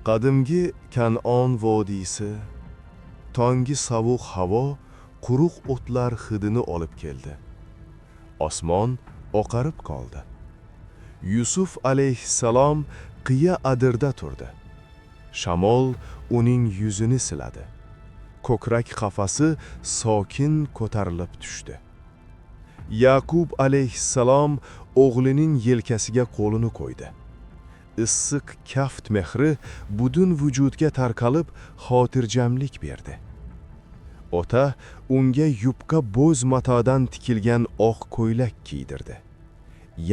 Qadimgi Kan'on vodiysi, tongi sovuq havo quruq o'tlar hidini olib keldi. Osmon oqarib qoldi. Yusuf alayhissalom qiya adirda turdi. Shamol uning yuzini siladi. Ko'krak qafasi sokin ko'tarilib tushdi. Yaqub alayhissalom o'g'lining yelkasiga qo'lini qo'ydi. Issiq kaft mehri butun vujudga tarqalib, xotirjamlik berdi. Ota unga yupqa bo'z matodan tikilgan oq ko'ylak kiydirdi.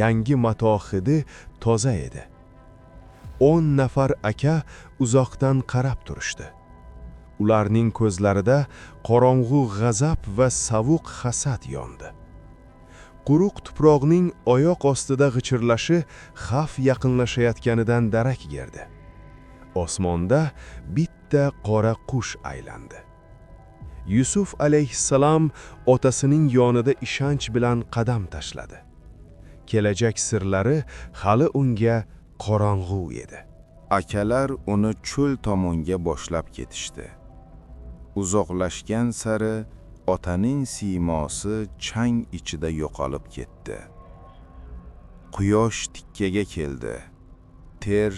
Yangi mato hidi toza edi. 10 nafar aka uzoqdan qarab turishdi. Ularning ko'zlarida qorong'u g'azab va sovuq hasad yondi. Quruq tuproqning oyoq ostida g'ichirlashi xavf yaqinlashayotganidan darak berdi. Osmonda bitta qora qush aylandi. Yusuf alayhissalom otasining yonida ishonch bilan qadam tashladi. Kelajak sirlari hali unga qorong'u edi. Akalar uni cho'l tomonga boshlab ketishdi. Uzoqlashgan sari otaning siymosi chang ichida yo'qolib ketdi. Quyosh tikkaga keldi. Ter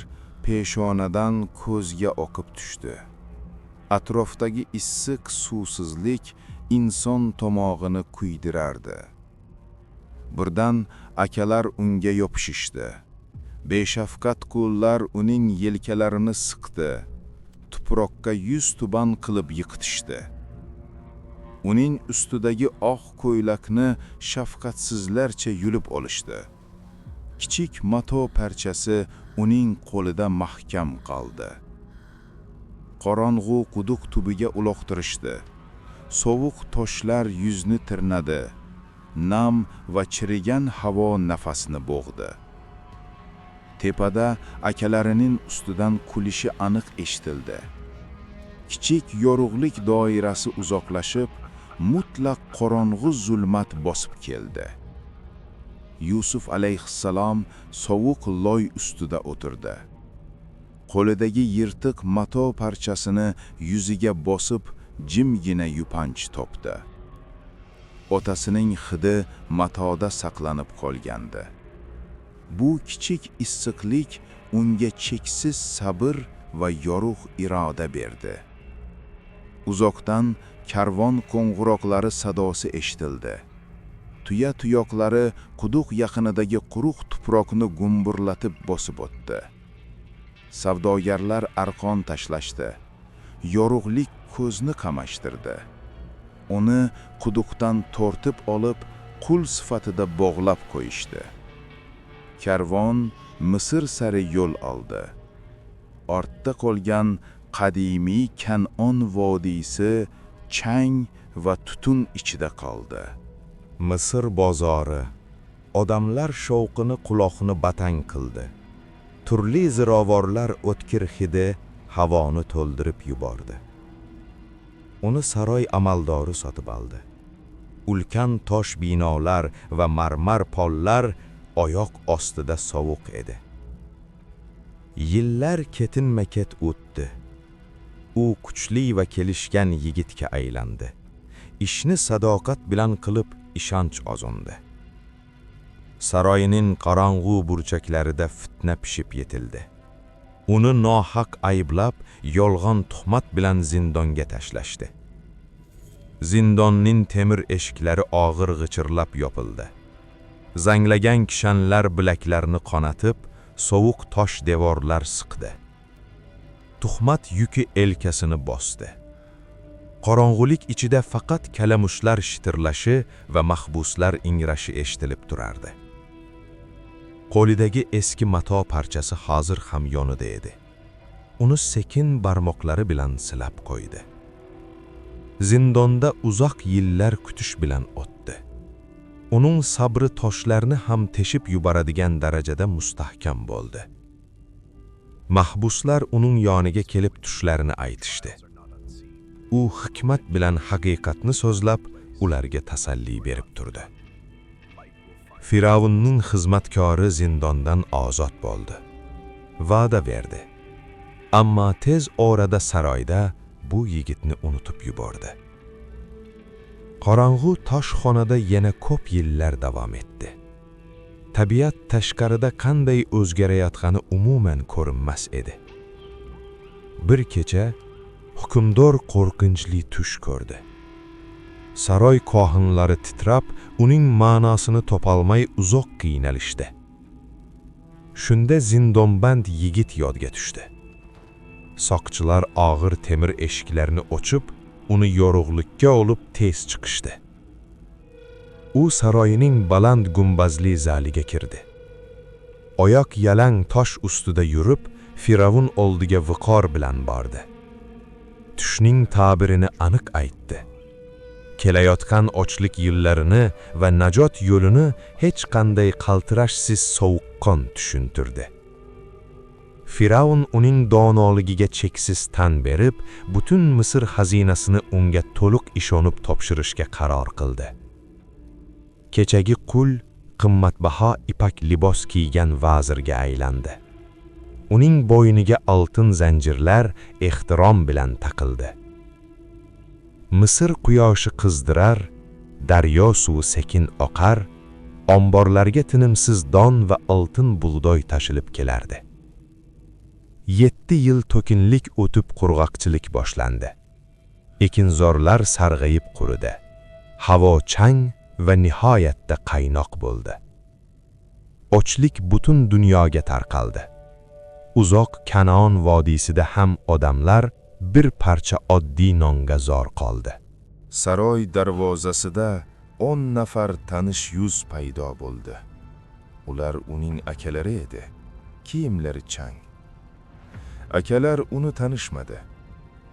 peshonadan ko'zga oqib tushdi. Atrofdagi issiq suvsizlik inson tomog'ini kuydirardi. Birdan akalar unga yopishishdi. Beshafqat qo'llar uning yelkalarini siqdi. Tuproqqa yuz tuban qilib yiqitishdi. Uning ustidagi oq ko'ylakni shafqatsizlarcha yulib olishdi. Kichik mato parchasi uning qo'lida mahkam qoldi. Qorong'u quduq tubiga uloqtirishdi. Sovuq toshlar yuzni tirnadi. Nam va chirigan havo nafasni bo'g'di. Tepada akalarining ustidan kulishi aniq eshitildi. Kichik yorug'lik doirasi uzoqlashib, mutlaq qorong'u zulmat bosib keldi. Yusuf alayhissalom sovuq loy ustida o'tirdi. Qo'lidagi yirtiq mato parchasini yuziga bosib, jimgina yupanch topdi. Otasining hidi matoda saqlanib qolgandi. Bu kichik issiqlik unga cheksiz sabr va yorug' iroda berdi. Uzoqdan karvon qo'ng'iroqlari sadosi eshitildi. Tuya tuyoqlari quduq yaqinidagi quruq tuproqni gumburlatib bosib o'tdi. Savdogarlar arqon tashlashdi. Yorug'lik ko'zni qamashtirdi. Uni quduqdan tortib olib, qul sifatida bog'lab qo'yishdi. Karvon Misr sari yo'l oldi. Ortda qolgan qadimiy Kan'on vodiysi chang va tutun ichida qoldi. Misr bozori odamlar shovqini quloqni batang qildi. Turli zirovorlar o'tkir hidi havoni to'ldirib yubordi. Uni saroy amaldori sotib oldi. Ulkan tosh binolar va marmar pollar oyoq ostida sovuq edi. Yillar ketinma-ket o'tdi. U kuchli va kelishgan yigitga aylandi. Ishni sadoqat bilan qilib ishonch ozondi. Saroyning qorong'u burchaklarida fitna pishib yetildi. Uni nohaq ayblab, yolg'on tuhmat bilan zindonga tashlashdi. Zindonning temir eshiklari og'ir g'ichirlab yopildi. Zanglagan kishanlar bilaklarni qonatib, sovuq tosh devorlar siqdi. Tuhmat yuki elkasini bosdi. Qorong'ulik ichida faqat kalamushlar shitirlashi va mahbuslar ingrashi eshitilib turardi. Qo'lidagi eski mato parchasi hozir ham yonida edi. Uni sekin barmoqlari bilan silab qo'ydi. Zindonda uzoq yillar kutish bilan o'tdi. Uning sabri toshlarni ham teshib yuboradigan darajada mustahkam bo'ldi. Mahbuslar uning yoniga kelib tushlarini aytishdi. U hikmat bilan haqiqatni so'zlab, ularga tasalli berib turdi. Firavunning xizmatkori zindondan ozod bo'ldi. Va'da berdi. Ammo tez orada saroyda bu yigitni unutib yubordi. Qorong'u toshxonada yana ko'p yillar davom etdi. Tabiat tashqarida qanday o'zgarayotgani umuman ko'rinmas edi. Bir kecha hukmdor qo'rqinchli tush ko'rdi. Saroy kohinlari titrab, uning ma'nosini topolmay uzoq qiynalishdi. Shunda zindonband yigit yodga tushdi. Soqchilar og'ir temir eshiklarni ochib, uni yorug'likka olib tez chiqishdi. U saroyining baland gumbazli zaliga kirdi. Oyoq yalang tosh ustida yurib, Firavun oldiga viqor bilan bordi. Tushning ta'birini aniq aytdi. Kelayotgan ochlik yillarini va najot yo'lini hech qanday qaltirashsiz sovuqqon tushuntirdi. Firavun uning donoligiga cheksiz tan berib, butun Misr xazinasini unga to'liq ishonib topshirishga qaror qildi. Kechagi qul qimmatbaho ipak libos kiygan vazirga aylandi. Uning bo'yniga oltin zanjirlar ehtirom bilan taqildi. Misr quyoshi qizdirar, daryo suvi sekin oqar, omborlarga tinimsiz don va oltin bug'doy tashilib kelardi. 7 yil to'kinlik o'tib, qurg'oqchilik boshlandi. Ekinzorlar sarg'ayib quridi. Havo chang va nihoyatda qaynoq bo'ldi. Ochlik butun dunyoga tarqaldi. Uzoq Kanaon vodiysida ham odamlar bir parcha oddiy nonga zor qoldi. Saroy darvozasida 10 nafar tanish yuz paydo bo'ldi. Ular uning akalari edi. Kiyimlari chang. Akalar uni tanishmadi.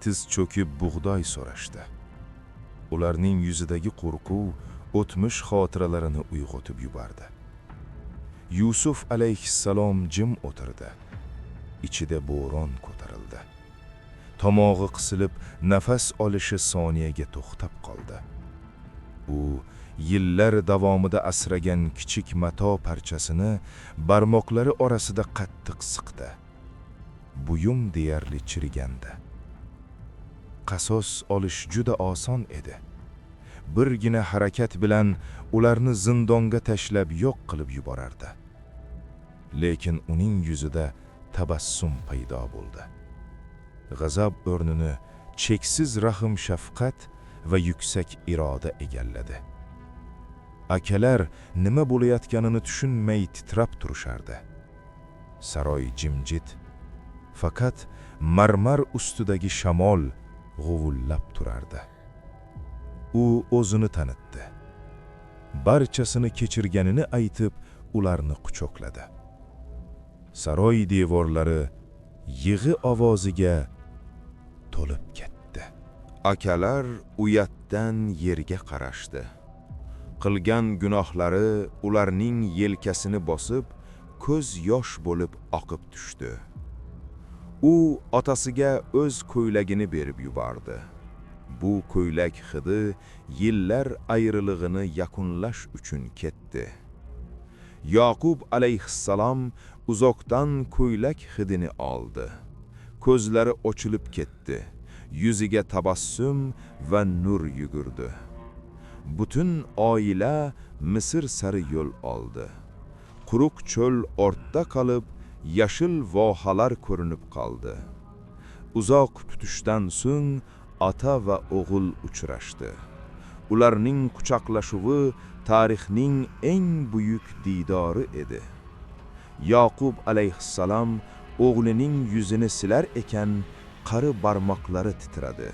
Tiz cho'kib bug'doy so'rashdi. Ularning yuzidagi qo'rquv o'tmish xotiralarini uyg'otib yubordi. Yusuf alayhissalom jim o'tirdi. Ichida bo'ron ko'tarildi. Tomog'i qisilib, nafas olishi soniyaga to'xtab qoldi. U yillar davomida asragan kichik mato parchasini barmoqlari orasida qattiq siqdi. Buyum deyarli chirigandi. Qasos olish juda oson edi. Birgina harakat bilan ularni zindonga tashlab yo'q qilib yuborardi. Lekin uning yuzida tabassum paydo bo'ldi. G'azab o'rnini cheksiz rahm shafqat va yuksak iroda egalladi. Akalar nima bo'layotganini tushunmay titrab turishardi. Saroy jimjit. Faqat marmar ustidagi shamol g'uvullab turardi. U o'zini tanitdi. Barchasini kechirganini aytib, ularni quchoqladi. Saroy devorlari yig'i ovoziga to'lib ketdi. Akalar uyatdan yerga qarashdi. Qilgan gunohlari ularning yelkasini bosib, ko'z yosh bo'lib oqib tushdi. U otasiga o'z ko'ylagini berib yubordi. Bu ko'ylak hidi yillar ayrilig'ini yakunlash uchun ketdi. Yoqub alayhissalom uzoqdan ko'ylak hidini oldi. Ko'zlari ochilib ketdi. Yuziga tabassum va nur yugurdi. Butun oila Misr sari yo'l oldi. Quruq cho'l ortda qolib, yashil vohalar ko'rinib qoldi. Uzoq kutishdan so'ng ota va o'g'il uchrashdi. Ularning quchoqlashuvi tarixning eng buyuk diydori edi. Yoqub alayhissalom o'g'lining yuzini silar ekan, qari barmoqlari titradi.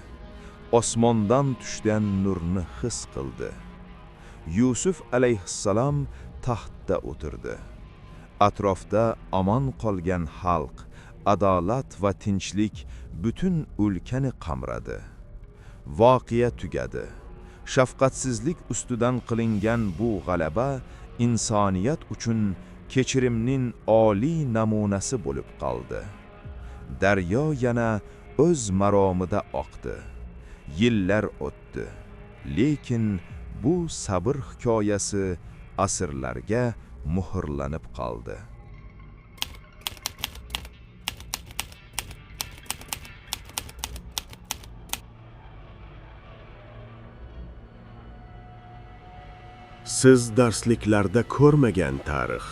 Osmondan tushgan nurni his qildi. Yusuf alayhissalom taxtda o'tirdi. Atrofda omon qolgan xalq, adolat va tinchlik butun o'lkani qamradi. Voqea tugadi. Shafqatsizlik ustidan qilingan bu g'alaba insoniyat uchun kechirimning oliy namunasi bo'lib qoldi. Daryo yana o'z maromida oqdi. Yillar o'tdi. Lekin bu sabr hikoyasi asrlarga muhrlanib qoldi. Siz darsliklarda ko'rmagan tarix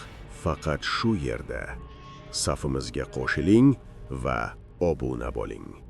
faqat shu yerda. Safimizga qo'shiling va obuna bo'ling.